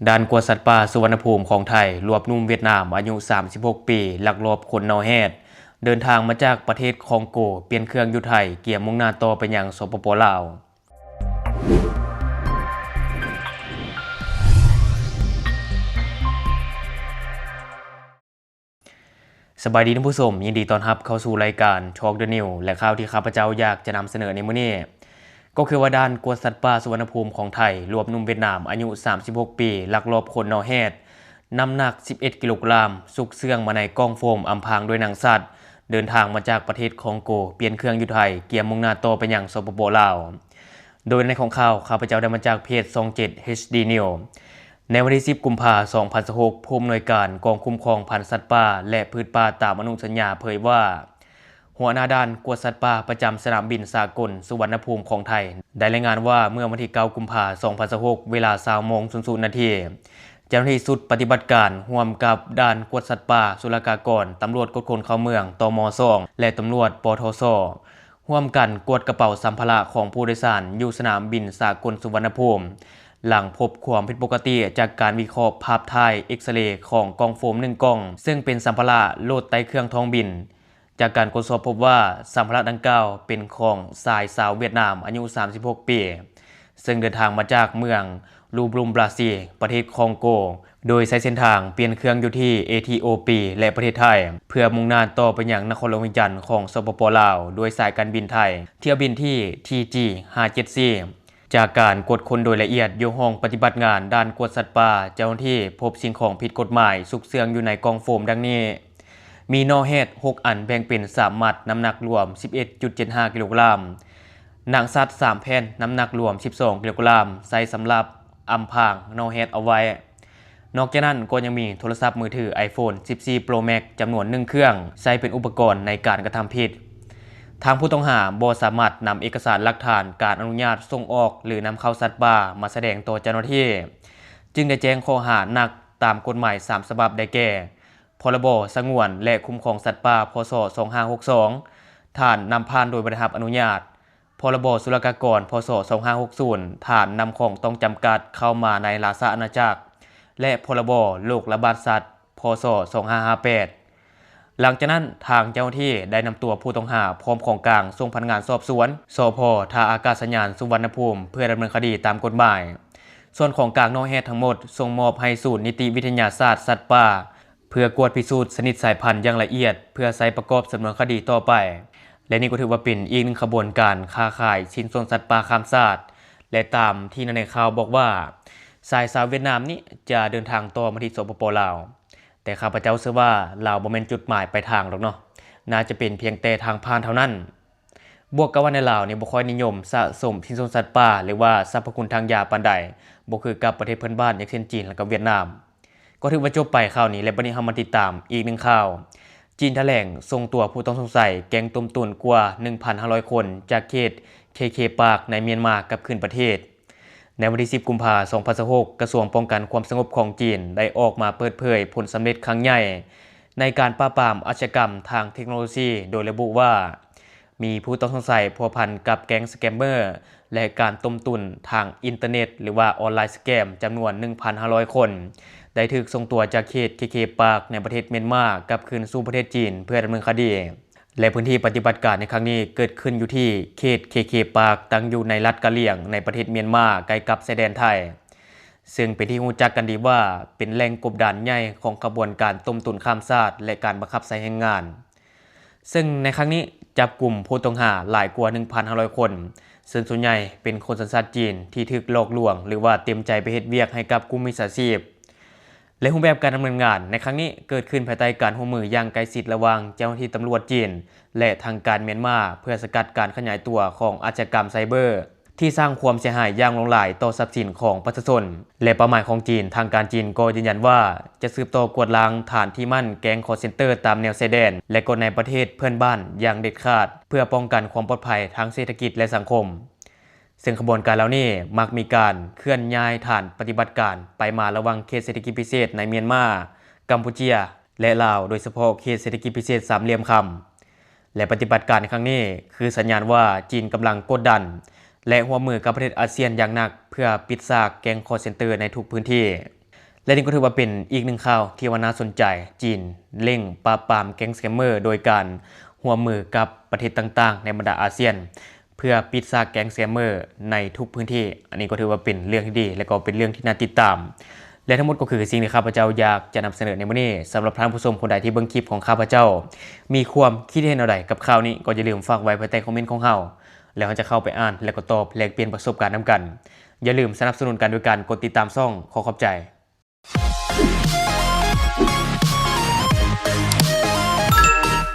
ດ່ານກວດສັດປ່າສຸວັນນະພູມຂອງໄທ ລວບໜຸ່ມຫວຽດນາມອາຍຸສາມສິບຫົກປີ ລັກລອບຂົນໜໍ່ແຮດ ເດີນທາງມາຈາກປະເທດຄອງໂກ, ປ່ຽນເຄື່ອງຢູ່ໄທ, ກຽມມຸ່ງໜ້າຕໍ່ໄປຍັງ ສປປ ລາວ. ສະບາຍດີທ່ານຜູ້ຊົມ, ຍິນດີຕ້ອນຮັບເຂົ້າສູ່ລາຍການ Talk the News ແລະ ຂ່າວທີ່ຂ້າພະເຈົ້າຢາກຈະນຳສະເໜີໃນມື້ນີ້ ກໍຄືວ່າດ່ານກວດສັດປ່າສຸວັນນະພູມຂອງໄທ ລວບໜຸ່ມຫວຽດນາມອາຍຸສາມສິບຫົກປີ ລັກລອບຂົນໜໍ່ແຮດ ນ້ຳໜັກສິບເອັດກິໂລກຣາມ ຊຸກເຊື່ອງມາໃນກ່ອງໂຟມອຳພາງດ້ວຍໜັງສັດ ເດີນທາງມາຈາກປະເທດຄອງໂກ, ປ່ຽນເຄື່ອງຢູ່ໄທ, ກຽມມຸ່ງໜ້າຕໍ່ໄປຍັງ ສປປ ລາວ. ໂດຍໃນຂອງຂ່າວ ຂ້າພະເຈົ້າໄດ້ມາຈາກເພຈຊ່ອງເຈັດ ເອດດີ News. ໃນວັນທີສິບ ກຸມພາ ສອງພັນຊາວຫົກ ຜູ້ອຳນວຍການກອງຄຸ້ມຄອງພັນສັດປ່າ ແລະ ພືດປ່າຕາມອະນຸສັນຍາເຜີຍວ່າ ຫົວໜ້າດ່ານກວດສັດປ່າປະຈຳສະໜາມບິນສາກົນສຸວັນນະພູມຂອງໄທ ໄດ້ລາຍງານວ່າ ເມື່ອວັນທີເກົ້າ ກຸມພາ ສອງພັນຊາວຫົກ ເວລາຊາວໂມງສູນນາທີ, ເຈົ້າໜ້າທີ່ຊຸດປະຕິບັດການ ຮ່ວມກັບດ່ານກວດສັດປ່າ, ສຸລະກາກອນ, ຕຳຫຼວດກວດຄົນເຂົ້າເມືອງ, ຕມ ສອງ ແລະ ຕຳຫຼວດ ປທສ ຮ່ວມກັນກວດກະເປົາສຳພາລະຂອງຜູ້ໂດຍສານຢູ່ສະໜາມບິນສາກົນສຸວັນນະພູມ ຫຼັງພົບຄວາມຜິດປົກກະຕິຈາກການວິເຄາະພາບຖ່າຍເອັກສະເຣຂອງກ່ອງໂຟມໜຶ່ງກ່ອງ, ເຊິ່ງເປັນສຳພາລະໂຫຼດໃຕ້ເຄື່ອງທ້ອງບິນ. ຈາກການກວດສອບພົບວ່າ ສຳພາລະດັ່ງກ່າວເປັນຂອງຊາຍຊາວຫວຽດນາມອາຍຸສາມສິບຫົກປີ ເຊິ່ງເດີນທາງມາຈາກເມືອງລູບລູມບຣາຊີ ປະເທດຄອງໂກ, ໂດຍໃຊ້ເສັ້ນທາງປ່ຽນເຄື່ອງຢູ່ທີ່ເອທິໂອປີ ແລະ ປະເທດໄທ ເພື່ອມຸ່ງໜ້າຕໍ່ໄປຍັງນະຄອນຫຼວງວຽງຈັນຂອງ ສປປ ລາວ ໂດຍສາຍການບິນໄທ, ຖ້ຽວບິນທີ ທີຈີ ຫ້າເຈັດສີ່. ຈາກການກວດຄົ້ນໂດຍລະອຽດຢູ່ຫ້ອງປະຕິບັດງານດ່ານກວດສັດປ່າ, ເຈົ້າໜ້າທີ່ພົບສິ່ງຂອງຜິດກົດໝາຍຊຸກເຊື່ອງຢູ່ໃນກ່ອງໂຟມດັ່ງນີ້: ມີໜໍ່ແຮດຫົກອັນ ແບ່ງເປັນສາມມັດ, ນ້ຳໜັກລວມສິບເອັດຈຸດເຈັດຫ້າກິໂລກຣາມ, ໜັງສັດສາມແຜ່ນ, ນ້ຳໜັກລວມສິບສອງກິໂລກຣາມ, ໃຊ້ສຳລັບອຳພາງໜໍ່ແຮດເອົາໄວ້. ນອກຈາກນັ້ນກໍຍັງມີໂທລະສັບມືຖື iPhone ສິບສີ່ Pro Max ຈຳນວນໜຶ່ງເຄື່ອງ ໃຊ້ເປັນອຸປະກອນໃນການກະທຳຜິດ. ທາງຜູ້ຕ້ອງຫາບໍ່ສາມາດນຳເອກະສານຫຼັກຖານການອະນຸຍາດສົ່ງອອກ ຫຼື ນຳເຂົ້າສັດປ່າມາສະແດງຕໍ່ເຈົ້າໜ້າທີ່, ຈຶ່ງໄດ້ແຈ້ງຂໍ້ຫາໜັກຕາມກົດໝາຍສາມສະບັບ ໄດ້ແກ່ ພລບ ສະຫງວນ ແລະ ຄຸ້ມຄອງສັດປ່າ ພ.ສ. ສອງຫ້າຫົກສອງ ຖານນຳຜ່ານໂດຍບໍ່ໄດ້ຮັບອະນຸຍາດ, ພລບ ສຸລະກາກອນ ພ.ສ. ສອງຫ້າຫົກສູນ ຖານນຳຂອງຕ້ອງຈຳກັດເຂົ້າມາໃນລາຊະອານາຈັກ ແລະ ພລບ ໂລກລະບາດສັດ ພ.ສ. ສອງຫ້າຫ້າແປດ. ຫຼັງຈາກນັ້ນ ທາງເຈົ້າໜ້າທີ່ໄດ້ນຳຕົວຜູ້ຕ້ອງຫາພ້ອມຂອງກາງສົ່ງພະນັກງານສອບສວນ ສພ ທ່າອາກາດສະຍານ ສຸວັນນະພູມ ເພື່ອດຳເນີນຄະດີຕາມກົດໝາຍ. ສ່ວນຂອງກາງໜໍ່ແຮດທັງໝົດສົ່ງມອບໃຫ້ສູນນິຕິວິທະຍາສາດສັດປ່າ ເພື່ອກວດພິສູດຊະນິດສາຍພັນຢ່າງລະອຽດ ເພື່ອໃຊ້ປະກອບສຳນວນຄະດີຕໍ່ໄປ. ແລະ ນີ້ກໍຖືວ່າເປັນອີກໜຶ່ງຂະບວນການຄ້າຂາຍຊິ້ນສ່ວນສັດປ່າຂ້າມຊາດ ແລະ ຕາມທີ່ໃນຂ່າວບອກວ່າ ຊາຍຊາວຫວຽດນາມນີ້ຈະເດີນທາງຕໍ່ມາທີ່ ສປປ ລາວ, ແຕ່ຂ້າພະເຈົ້າເຊື່ອວ່າລາວບໍ່ແມ່ນຈຸດໝາຍປາຍທາງດອກເນາະ, ໜ້າຈະເປັນພຽງແຕ່ທາງຜ່ານເທົ່ານັ້ນ. ບວກກັບວ່າໃນລາວນີ້ບໍ່ຄ່ອຍນິຍົມສະສົມຊິ້ນສ່ວນສັດປ່າ ຫຼືວ່າສັບພະຄຸນທາງຢາປານໃດ, ບໍ່ຄືກັບປະເທດເພື່ອນບ້ານ ຢ່າງເຊັ່ນ ຈີນ ແລະ ກໍຫວຽດນາມ. ກໍຖືວ່າຈົບໄປຂ່າວນີ້ ແລະ ບັດນີ້ເຮົາມາຕິດຕາມອີກໜຶ່ງຂ່າວ. ຈີນຖະແຫຼງສົ່ງຕົວຜູ້ຕ້ອງສົງໄສແກ້ງຕົ້ມຕຸ໋ນກວ່າໜຶ່ງພັນຫ້າຮ້ອຍຄົນ ຈາກເຂດ ເຄເຄ ປາກ ໃນມຽນມາກັບຄືນປະເທດ. ໃນວັນທີສິບ ກຸມພາ ສອງພັນຊາວຫົກ ກະຊວງປ້ອງກັນຄວາມສະຫງົບຂອງຈີນໄດ້ອອກມາເປີດເຜີຍຜົນສຳເລັດຄັ້ງໃຫຍ່ໃນການປາບປາມອາຊຍາກຳທາງເທັກໂນໂລຊີ ໂດຍລະບຸວ່າ ມີຜູ້ຕ້ອງສົງໄສພົວພັນກັບແກ້ງສະແກມເມີ ແລະ ການຕົ້ມຕຸ໋ນທາງອິນເຕີເນັດ ຫຼືວ່າອອນລາຍສະແກມ ຈຳນວນໜຶ່ງພັນຫ້າຮ້ອຍຄົນ ໄດ້ຖືກສົ່ງຕົວຈາກເຂດ ເຄເຄ ປາກ ໃນປະເທດມຽນມາ ກັບຄືນສູ່ປະເທດຈີນ ເພື່ອດຳເນີນຄະດີ. ແລະ ພື້ນທີ່ປະຕິບັດການໃນຄັ້ງນີ້ເກີດຂຶ້ນຢູ່ທີ່ເຂດ ເຄເຄ ປາກ ຕັ້ງຢູ່ໃນລັດກະຫຼຽງ ໃນປະເທດມຽນມາ ໃກ້ກັບຊາຍແດນໄທ, ເຊິ່ງເປັນທີ່ຮູ້ຈັກກັນດີວ່າເປັນແຫຼ່ງກົບດານໃຫຍ່ຂອງຂະບວນການຕົ້ມຕຸ໋ນຂ້າມຊາດ ແລະ ການບັງຄັບໃຊ້ແຮງງານ. ເຊິ່ງໃນຄັ້ງນີ້ຈັບກຸມຜູ້ຕ້ອງຫາຫຼາຍກວ່າໜຶ່ງພັນຫ້າຮ້ອຍຄົນ, ເຊິ່ງສ່ວນໃຫຍ່ເປັນຄົນສັນຊາດຈີນທີ່ຖືກຫຼອກລວງ ຫຼືວ່າເຕັມໃຈໄປເຮັດວຽກໃຫ້ກັບກຸ່ມມິດສາຊີບ. ແລະ ຮູບແບບການດຳເນີນງານໃນຄັ້ງນີ້ເກີດຂຶ້ນພາຍໃຕ້ການຮ່ວມມືຢ່າງໃກ້ຊິດລະຫວ່າງເຈົ້າໜ້າທີ່ຕຳຫຼວດຈີນ ແລະ ທາງການມຽນມາ ເພື່ອສະກັດການຂະຫຍາຍຕົວຂອງອາຊຍາກຳໄຊເບີ ທີ່ສ້າງຄວາມເສຍຫາຍຢ່າງຫຼວງຫຼາຍຕໍ່ຊັບສິນຂອງປະຊາຊົນ ແລະ ເປົ້າໝາຍຂອງຈີນ, ທາງການຈີນກໍຢືນຢັນວ່າຈະສືບຕໍ່ກວາດລ້າງຖານທີ່ໝັ້ນແກ້ງຄໍເຊັນເຕີຕາມແນວຊາຍແດນ ແລະ ກໍໃນປະເທດເພື່ອນບ້ານຢ່າງເດັດຂາດ ເພື່ອປ້ອງກັນຄວາມປອດໄພທາງເສດຖະກິດ ແລະ ສັງຄົມ. ເຊິ່ງຂະບວນການເຫຼົ່ານີ້ມັກມີການເຄື່ອນຍ້າຍຖານປະຕິບັດການໄປມາລະຫວ່າງເຂດເສດຖະກິດພິເສດໃນມຽນມາ, ກຳປູເຈຍ ແລະ ລາວ, ໂດຍສະເພາະເຂດເສດຖະກິດພິເສດສາມຫຼ່ຽມຄຳ ແລະ ປະຕິບັດການໃນຄັ້ງນີ້ຄືສັນຍານວ່າຈີນກຳລັງກົດດັນ ແລະ ຮ່ວມມືກັບປະເທດອາຊຽນຢ່າງໜັກ ເພື່ອປິດສາກແກ້ງຄໍເຊັນເຕີໃນທຸກພື້ນທີ່. ແລະນີ້ກໍຖືວ່າເປັນອີກໜຶ່ງຂ່າວທີ່ວ່າໜ້າສົນໃຈ, ຈີນເລັ່ງປາບປາມແກ້ງສະແກມເມີ ໂດຍການຮ່ວມມືກັບປະເທດຕ່າງໆໃນບັນດາອາຊຽນ ເພື່ອປິດສາກແກ້ງສະແກມເມີໃນທຸກພື້ນທີ່. ອັນນີ້ກໍຖືວ່າເປັນເລື່ອງທີ່ດີ ແລະກໍເປັນເລື່ອງທີ່ໜ້າຕິດຕາມ. ແລະທັງໝົດກໍຄືສິ່ງທີ່ຂ້າພະເຈົ້າຢາກຈະນຳສະເໜີໃນມື້ນີ້. ສຳລັບທ່ານຜູ້ຊົມຄົນໃດທີ່ເບິ່ງຄລິບຂອງຂ້າພະເຈົ້າ ມີຄວາມຄິດເຫັນແນວໃດກັບຂ່າວນີ້ ກໍຢ່າລືມຝາກໄວ້ພາຍໃຕ້ຄອມເມັນຂອງເຮົາ ແລ້ວເຮົາຈະເຂົ້າໄປອ່ານ ແລະກໍຕອບແລກປ່ຽນປະສົບການນຳກັນ. ຢ່າລືມສະໜັບສະໜູນກັນໂດຍການກົດຕິດຕາມຊ່ອງ. ຂໍຂອບໃຈ.